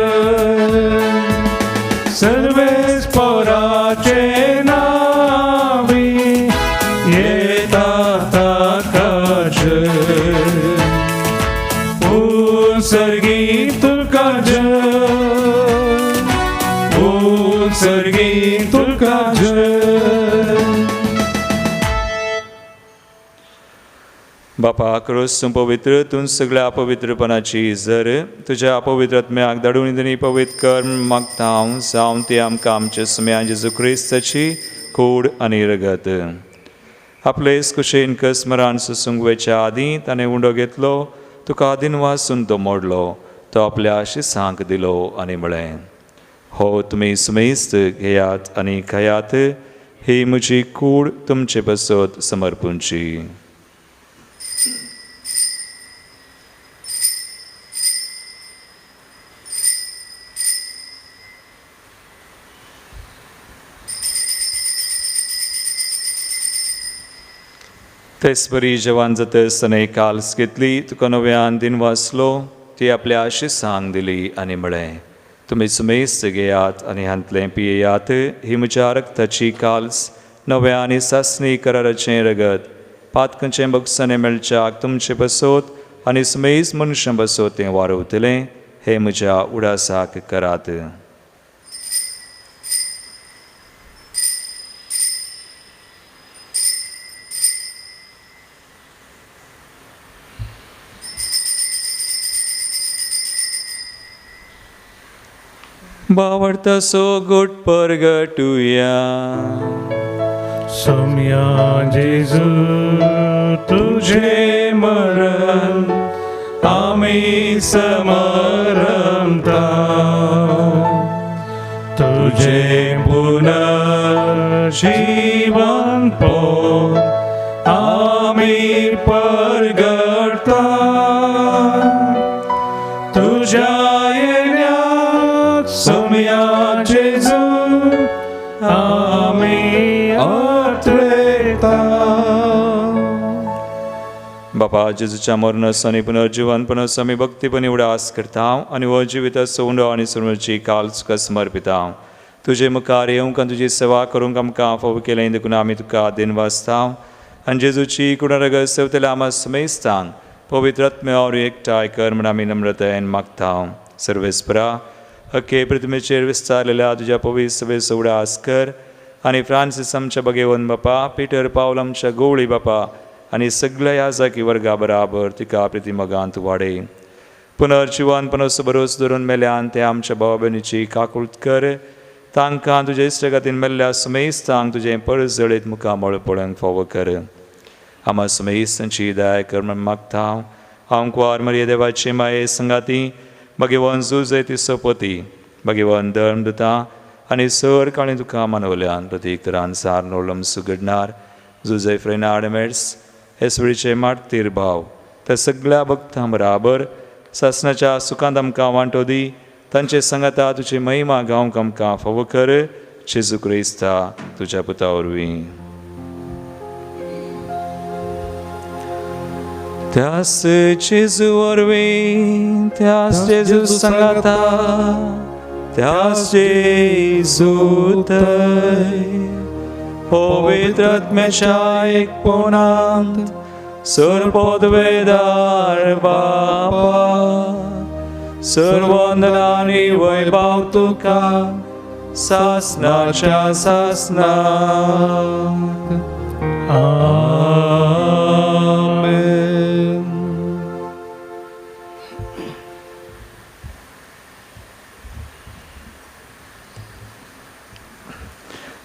सर्वेस्पराचे नावी येता ताका जय. उत्सर्गी तुका जय, उत्सर्गी तुका जय. बापा, क्रोस तूं पवित्र, तूं सगळ्या अपवित्रपणाची जर तुज्या अपवित्र आत्म्याक धाडून दिनी पवित्र कर मागता हांव, जावन ती आमकां आमचे सुम्या जेजू क्रिस्ताची कूड आनी रगत. आपले कुशेन कस्मरान सोसूंक वयच्या आदीं ताणें उंडो घेतलो, तुका दिनवासून तो मोडलो, तो आपल्या शिसांक दिलो आनी म्हळें, हो तुमी सुमेस्त घेयात आनी खायात, ही म्हजी कूड तुमचे पासत समर्पूंची. तेच बरी जेवण जातस ताणें काल्स घेतली, तुका नव्यान दिन वाचलो, ती आपल्या आशिसांक दिली आनी म्हळें, तुमी सुमेस्त घेयात आनी हांतलें पियेयात, ही म्हज्या रक्ताची काल्स, नव्या आनी सासणी कराराचें रगत, पातकांचें बगसणें मेळच्याक तुमचे बसोत आनी सुमेस्त मनशां बसोत तें वारवतलें. हे म्हज्या उडासाक करात. बावडता सो गोट परगटुया. सोम्या जेजू तुझे मरण आमी समरमता, तुझे पुनर्जीवन पोन आमी परगटता, तुझ्या येण्याक सोम्या जेजू आमी आत्रेता. बापा जेजूच्या मरणाचो आनी पुनर्जीवनपणाचो आमी भक्तीपणी उडास करता आनी हो जिविताचो उंडो आनी सुरची काल तुका समर्पिता. तुजे मुखार येवंक आनी तुजी सेवा करूंक आमकां फावो केलें देखून आमी तुका दिनवासता आनी जेजूची कुणारगत सेवतल्या आमा समेस्तांक पवित्र आत्म्या वरवीं एकठांय कर म्हूण आमी नम्रतायेन मागता. सर्वेस्परा अखे पृथ्वीचेर विस्तारलेल्या तुज्या पवित्र सभेचो उडास कर आनी फ्रांसीस आमच्या भगेवन बापा, पिटर पावल आमच्या गोवळी बापा आनी सगळ्या ह्या जाकी वर्गा बराबर तिका प्रतिमगांत वाडय. पुनर्जिवनपणाचो भरोस धरून मेल्यान ते आमच्या भाव भयणीची काकूळत कर, तांकां तुजे इश्टगातीन मेल्ल्या सुमेस्तांक तुजें परजळीत मुखामळ पळोवंक फावो कर. आमा सुमेस्तांची दया कर म्हूण मागता. हांव कुवार मरिये देवाची माये संगाती भगेवन जुजय ती सोपती भगेवन धर्म दिता आनी सर काळी तुका मानवल्यान प्रतीक तरान सार नोळम सुगडणार जुजय फ्रेनाड मेड्स हेसवळीचे मार्तीर भाव त्या सगळ्या भक्तां बराबर सासनाच्या सुखांत आमकां वांटो दी, तांचे सांगाता तुजी महिमा गावंक आमकां फावो कर. जेजू क्रिस्ता तुज्या पुता वरवीं. त्यास जेजू वरवीं, त्यास जेजू सांगाता, त्यास जेजू थंय पवित्र आत्म्याच्या एकपणांत सर्वपदवेदार बापा सर्वंदनानी वैभव तुका सासनाच्या सासनाक. आमेन.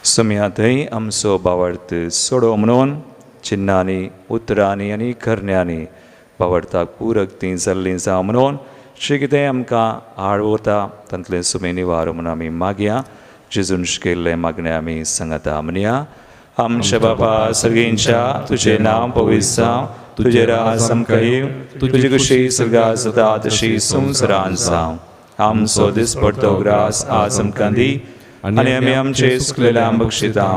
सुम्या थंय आमचो बावडत सोडो म्हणून चिन्नांनी उतरांनी आनी करण्यांनी बावडताक पूरक तीं जाल्लीं जावं म्हणून श्री कितें आमकां आड वता तांतलें सुमे निवार म्हणून आमी मागया. जेजून शिकयल्लें मागणें आमी सांगता म्हणया. आमच्या बापा सर्गींच्या तुजें नांव पवित्र जावं, तुजें राज आमकां येवं, तुजी कुशी सर्गात जाता तशी संवसारांत जावं. आमचो दिसपडतो ग्रास आज आमकां दी आनी आमी आमचे चुकलेल्यांक बक्षिता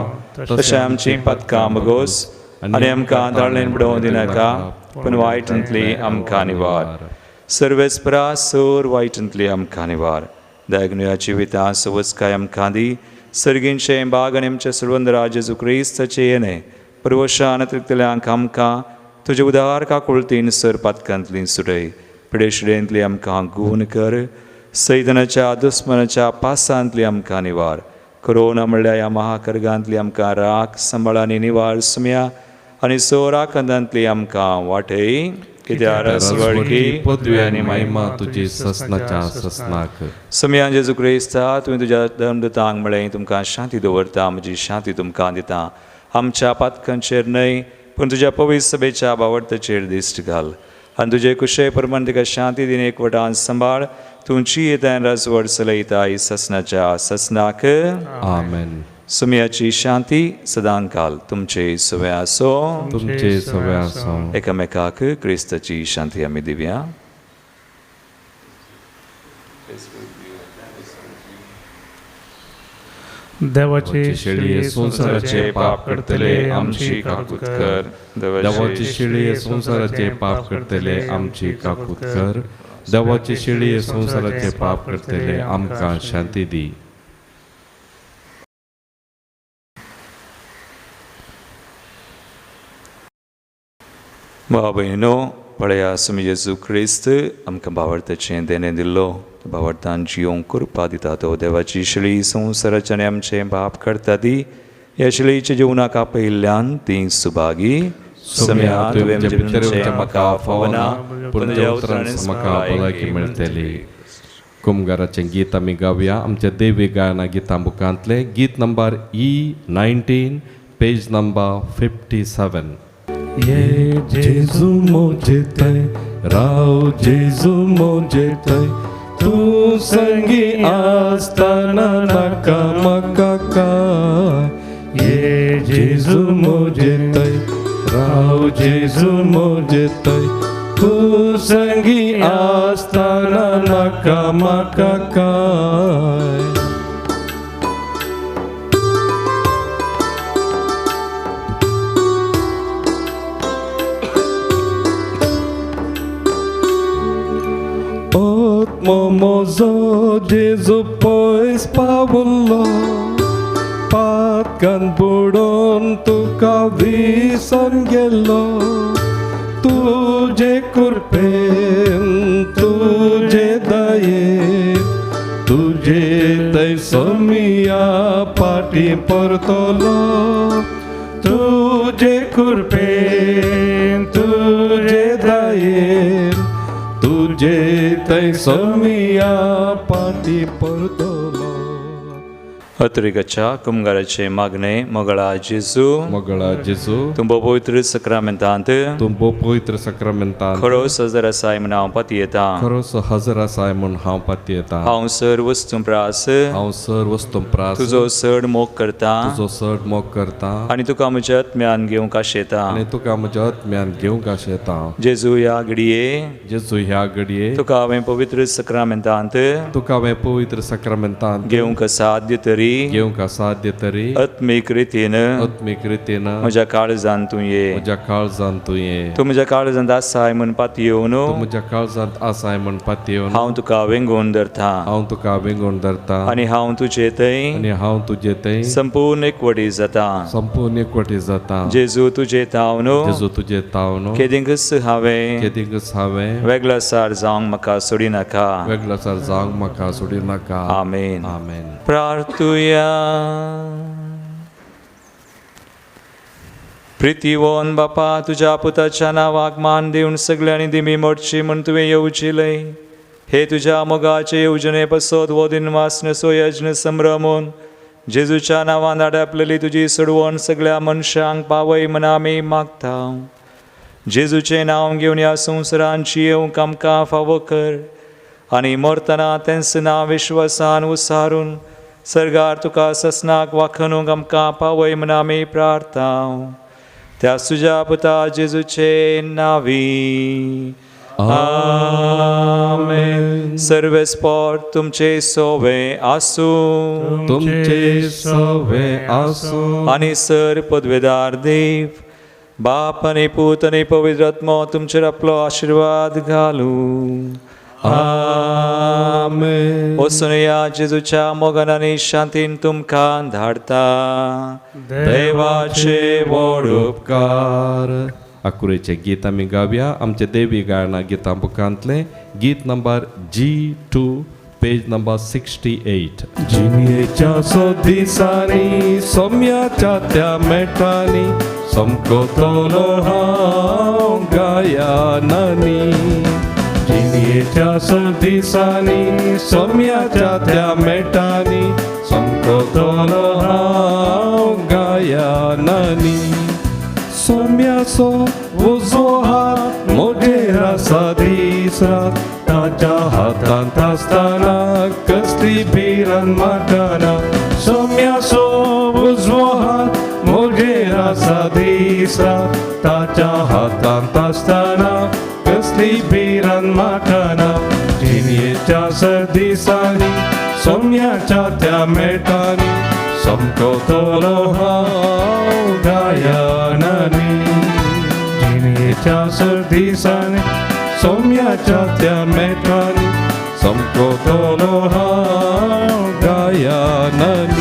तशें आमची पातकां बगोस आनी आमकां दाळणेन बुडोवं दिनाका, पूण वायटांतली आमकां निवार. सर्वेस्परा सर वायटांतली आमकां निवार. दयाग्नया जिविता सवस्काय आमकां दी. सर्गींचें बाग आनी आमच्या सर्वंदरा जेजू क्रिस्ताचें येणें परवशान अतिरिक्तल्यांक आमकां तुजे उदार काकुळतीन सर पातकांतली सुटय. पिडेशिडेंतली आमकां गूण कर. सैतनाच्या दुस्मनाच्या पासांतली आमकां निवार. कोरोना म्हणल्यार ह्या महाकर्गांतली आमकां राख सांबाळ आनी निवार सुम्या आनी सोराखंदांतली आमकां वाटय. कित्याक रसवडकी पदवी आनी महिमा तुजी ससनाच्या ससनाक. सुम्या जेजू क्रिस्ता तुवें तुज्या धर्मदूतांक म्हळें तुमकां शांती दवरता, म्हजी शांती तुमकां दिता. आमच्या पातकांचेर न्हय पूण तुज्या पवित्र सभेच्या बावडताचेर दिश्ट घाल आनी तुजे कुशे प्रमाण तिका शांती दिन एकवटान सांबाळ. तुमची येतान राजवड चलयता ससनाच्या ससनाक. आमेन. सुम्याची शांती सदांकाल तुमचे सवे आसो, तुमचे सवे आसो. एकामेकाक क्रिस्ताची शांती आमी दिवया. देवाचे शेळये संवसाराचे पाप करतले आमची काकूत कर. देवाचे शेळये संवसाराचे पाप करतले आमची काकूत कर. देवाचे शेळये संवसाराचे पाप करतले आमकां शांती दी. भाव भयणीनो, पळया सुमी जेजू क्रिस्त आमकां भावार्थाचें देणें दिल्लो भावार्थान जियोंक कृपा दिता तो देवाची शिळी संवसाराचे आनी आमचें बाप करता ती ह्या शिळीच्या जेवणाक आपयिल्ल्यान ती सुभागी. सोम्या तुवें म्हज्या भितर येवचें म्हाका फावना, पूण तुज्या उतरान म्हाका भलायकी मेळटली. कुमगाराचें गीत आमी गावया आमच्या देवी गायना गितां बुकांतलें गीत नंबर E19 page number 57. ये जेजू मोजे थंय राव, जेजू मोजे थंय, तूं संगी आसतना नाका म्हाका काय. ये जेजू मोजे थंय राव, जेजू मोजे थंय, तूं संगी आसतना नाका म्हाका काय. म्हजो जेजू पयस पावलो, पातकान बुडोवन तुका विसोन गेलो. तुजे कृपेन तुजे दयेन तुजे थंय सोमिया फाटीं परतलो. तुजे कृपेन तुजे दयेन तुजे थंय सोमिया फाटीं परतलो. अत्रिकाच्या कुमगाराचे मागणे. मोगळा जेजू, मोगळा जेजू, तुमचो पवित्र सक्रामेंतांत, तुमचो पवित्र सक्रामेंतांत खरो हजर आसाय म्हूण हांव पातयेतां, खरो हजर आसाय म्हूण हांव पातयेतां. हांव सर वस्तूं प्रास, हांव सर वस्तूं प्रास तुजो चड मोग करता, तुजो चड मोग करता आनी तुका म्हज्या आत्म्यान घेवंक आशेता, आनी तुका म्हज्या आत्म्यान घेवंक आशेता. जेजू ह्या घडये, जेजू ह्या घडये तुका हांवें पवित्र सक्रामेंतांत, तुका हांवें पवित्र सक्रामेंतांत घेवंक साध्य तरी, घेवंक असाध्य तरी आत्मीक रितीन, आत्मीक रितीन म्हज्या काळजांत तूं ये, म्हज्या काळजांत तूं ये. तूं म्हज्या काळजांत आसाय म्हूण पातयेवन, तूं म्हज्या काळजांत आसाय म्हूण पातयेवन हांव तुका वेंगोवन धरता, हांव तुका वेंगोवन धरता आनी हांव तुजे थंय, आनी हांव तुजे थंय संपूर्ण एकवटी जाता, संपूर्ण एकवटी जाता. जेजू तुजे तावन, जेजू तुजे तावन केदिंकच हांवें, केदिंकच हांवें वेगळासार जावंक म्हाका सोडिनाका, वेगळासार जावंक म्हाका सोडिनाका. आमेन. आमेन. प्रार्थुया. प्रितीवन बापा, तुज्या पुताच्या नांवाक मान दिवन सगळ्यांनी दिमी मोडची म्हूण तुवें येवजिलय. हे तुज्या मोगाचे येवजणे पसत हो दिनवासनसो यज्ञ संभ्रमून जेजूच्या नांवान आडापलेली तुजी सोडवण सगळ्या मनशांक पावय म्हूण आमी मागता. जेजूचें नांव घेवन ह्या संवसारांत येवंक आमकां फावो कर आनी मरतना तेंच नांव विश्वासान उसारून सर्गार तुका ससनाक वाखणूक आमकां पावय म्हूण आमी प्रार्थना. त्या तुज्या पुता जेजूचे नांवी आमेन. सर्वेस्पोर तुमचे सोवे आसूं, तुमचे सोवे आसूं. आनी सर पदवेदार देव बाप आनी पूत आनी पवित्र आत्मो तुमचेर आपलो आशिर्वाद घालूं. आमेन. वचून जेजूच्या मोगान आनी शांतीन तुमकां धाडता. देवाचे व्हड उपकार. आकुरेचें गीत आमी गावया आमचे देवी गायना गितां बुकांतलें गीत नंबर G2 page number 68. जिणेच्या सो दिसांनी सोम्याच्या त्या मेटांनी समको तोलो हांव गायनांनी. जिणेच्या सो दिसांनी सोम्याच्या त्या मेटांनी समको तोलो हांव गायनांनी. सोम्याचो उजवो हात म्हजेर आसा दीस रात, ताच्या हातांत आसतना कसली भिरांत म्हाका ना. सोम्याचो उजवो हात म्हजेर आसा दीस रात, ताच्या हातांत आसतना कसली भिरांत म्हाका ना. जिणेच्या दिसांनी सोम्याच्या त्या मेटांनी समको तोलो हांव गायनांनी. जिणेच्या दिसांनी सोम्याच्या त्या मेटांनी समको तोलो हांव गायनांनी.